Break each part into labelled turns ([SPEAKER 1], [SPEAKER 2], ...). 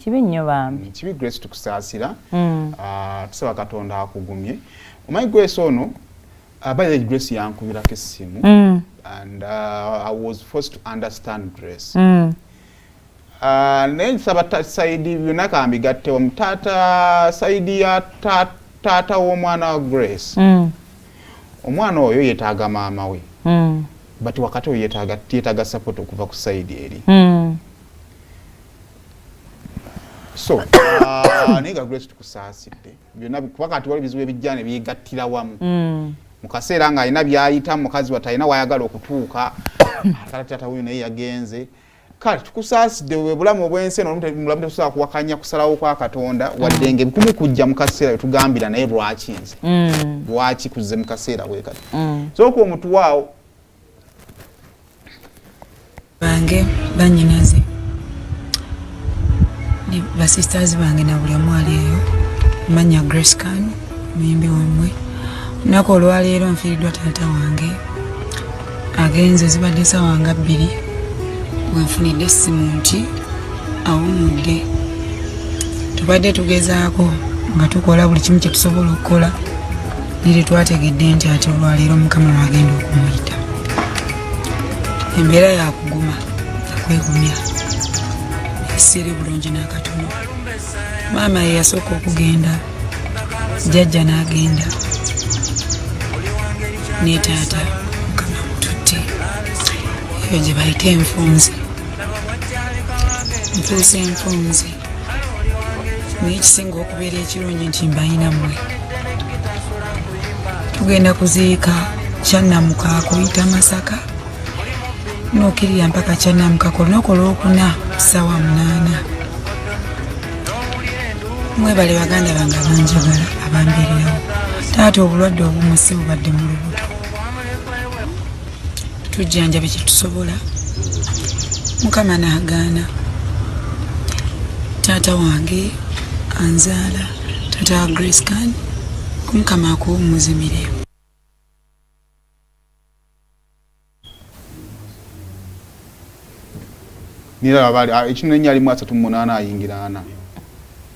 [SPEAKER 1] Kibi nnyo bambi.
[SPEAKER 2] Kibi Grace, tukusaasira. Ah, tusaba Katonda akugumye. Omanyi Grace ono, by the way, Grace yankubirako essimu and I was forced to understand Grace. Naye nsaba side byonna kambigatte wamu. Taata, side ya taata w'omwana wa Grace, omwana oyo yeetaaga maama we, but wakati oyo yeetaaga support okuva ku side eri. So naye nga Grace tukusaasidde byonna, kuba kati wali bizibu ebijja ne byegattira wamu mu kaseera ng'alina byayita. Mukazi watte alina wayagala okutuuka, ate taata wuyo naye yagenze. Kale tukusaasidde. Bwe bulamu obw'ensi eno. Mulamu tetusobola kuwakanya kusalawo kwa Katonda, wadde nga ebikumu kujja mu kaseera wetugambira, naye lwaki nze? Lwaki kuzze mu kaseera bwe kati? Sooka omutuwaawo.
[SPEAKER 3] Bange, banyinaze ne basisters bange na buli omu ali eyo, manya Grace Khan, muyimbi wammwe. Olunaku olwaleero nfiiriddwa taata wange, agenze. Zibadde sawa nga 2 bwenfunidde essimu nti awummudde. Tubadde tugezaako nga tukola buli kimu kyetusobola okukola, naye tetwategedde nti ate olwaleero Mukama lwagenda okumuyita. Embeera yakuguma akwegumya, esiri bulungi n'akatono. Maama ye yasooka okugenda, jjajja n'agenda, ne taata Mukama mututte. Eyo gye bayita enfunzi, nfuusa enfunzi. Naye ekisinga okubeera ekirungi nti mbayina mmwe. Tugenda kuziika Kyannamuka, kuyita Masaka nookirira mpaka Kyannamuka ku lunaku olwokuna ssaawa 8. Mwebale baganda bange abanjagala, abambeererawo. Taata obulwadde obumusi bubadde mu lubuto, tujjanjabe kyetusobola, Mukama n'agaana. Taata wange anzaala, taata wa Grace Khan, Omukama akuwummuza emirembe.
[SPEAKER 2] Niraba bali ekinu ennyo alimu 38 ayingira 40,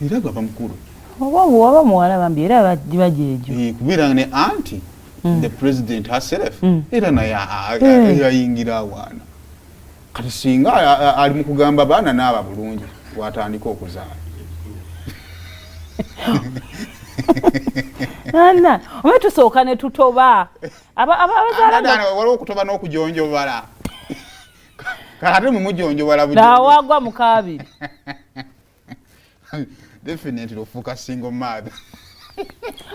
[SPEAKER 2] era gaba mukulu.
[SPEAKER 1] Oba oba muwala bambi, era bajeejo.
[SPEAKER 2] Kubeera ne anti the president herself, era naye ayingira awaana. Kati singa ali mu kugamba baana naaba bulungi, watandika okuzaala.
[SPEAKER 1] Ana oba tusooka ne tutoba abazaala.
[SPEAKER 2] Waliwo okutoba n'okujonjobala. Kati mumujonjobala.
[SPEAKER 1] Nawagwa mukabiri.
[SPEAKER 2] Definitely ofuuka single mother.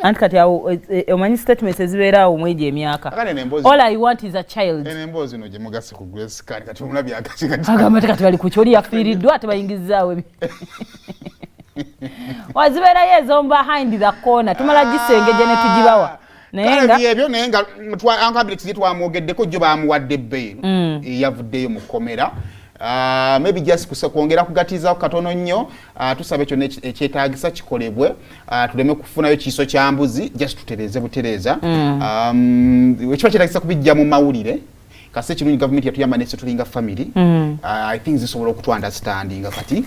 [SPEAKER 1] Anti kati awo omanyi statements ezibeera awo mwegyo emyaka, "All I want is a child."
[SPEAKER 2] Emboozi no gye mugase ku Grace Khan, kati omulabye akati.
[SPEAKER 1] Agamba ti kati bali ku kyoli yafiiriddwa, ate bayingizaawo wazibeerayo ez'omu behind the corner, tumala gisengeje ne tugibawa.
[SPEAKER 2] Naye nga ebyo, naye nga Uncle twamwogeddeko jjo, bamuwadde bail, yavuddeyo mu kkomera. Maybe just kwongera kugatizaako katono nnyo. Tusaba ekyo ekyetaagisa kikolebwe, tuleme kufunayo kiiso kya mbuzi, just tutereeze butereeza. Ekiba kyetaagisa kubijja mu mawulire kasi ekirungi gavumenti yatuyamba nese tulinga family. I think zisobola okutu-understandinga kati.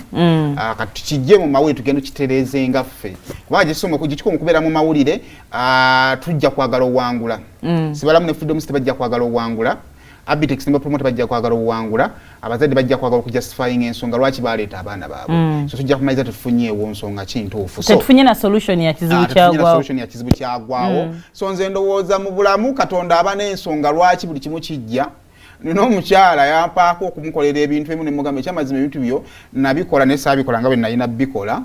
[SPEAKER 2] Kati tukijje mu mawulire, tugende tukitereeze nga ffe, kubanga gikikoma okubeera mu mawulire, tujja kwagala owangula. Sibalamu ne Freedom City bajja kwagala owangula, Abitex ne bapromoter bajja kwagala owangula, abazadde bajja kwagala okujustifying ensonga lwaki baleeta abaana baabwe. So tujja kumaliza tetufunyeewo nsonga ki ntuufu.
[SPEAKER 1] So tetufunye na solution ya kizibu. Kyagwawo.
[SPEAKER 2] Solution ya kizibu kyagwawo. So nze ndowooza mu bulamu Katonda aba n'ensonga lwaki buli kimu kijja. Nina omukyala yampaako okumukolera ebintu ebimu, nemugamba ekyamazima ebintu byo nabikola naye saabikola nga bwe nalina bikola.